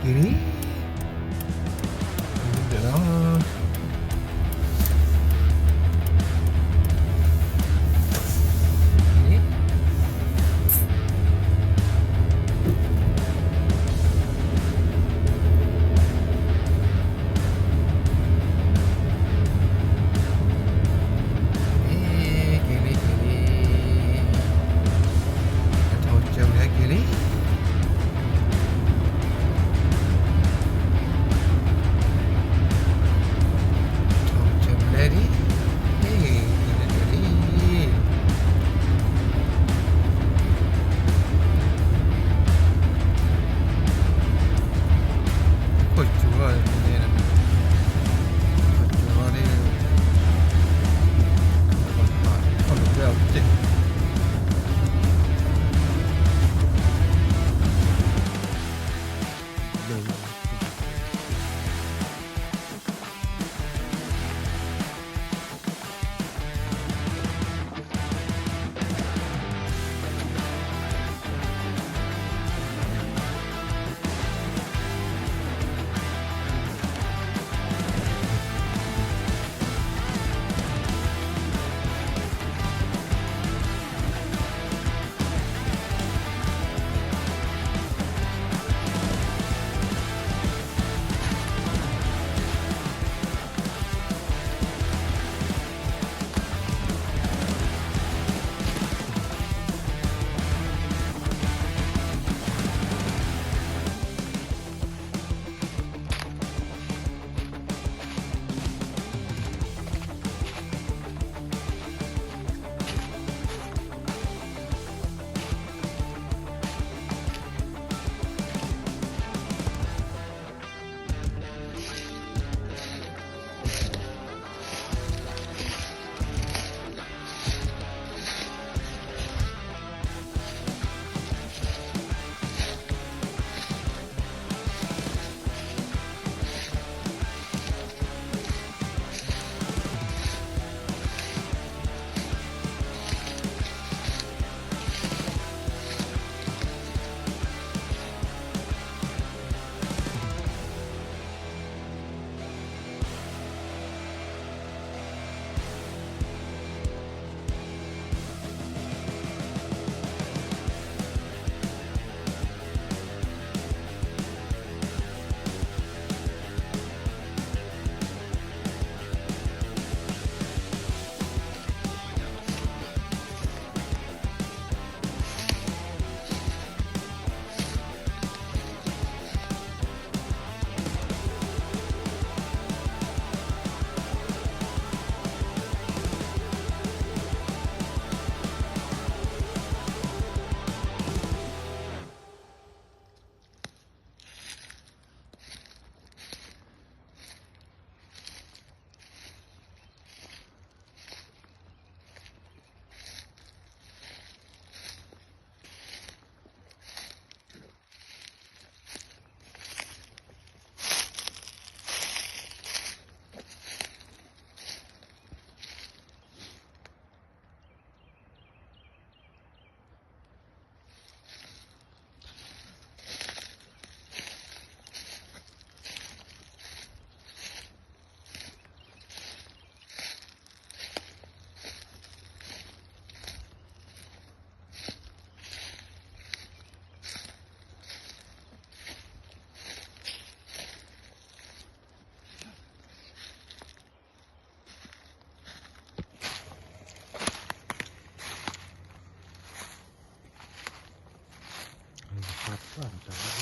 က့ၤလံ, က့ၤလံဒီးလီၤ. က့ၤလံ က့ၤလံ, အထီၣ်ကၢၤလၢက့ၤလံ, ထီၣ်ကၢၤလၢလံ, က့ၤလံ က့ၤလံ, ခိၣ်စူၤလီၤန့ၣ်, ခိၣ်စူၤလီၤန့ၣ်, ခိၣ်လိာ်ကွဲအီၤကဲး,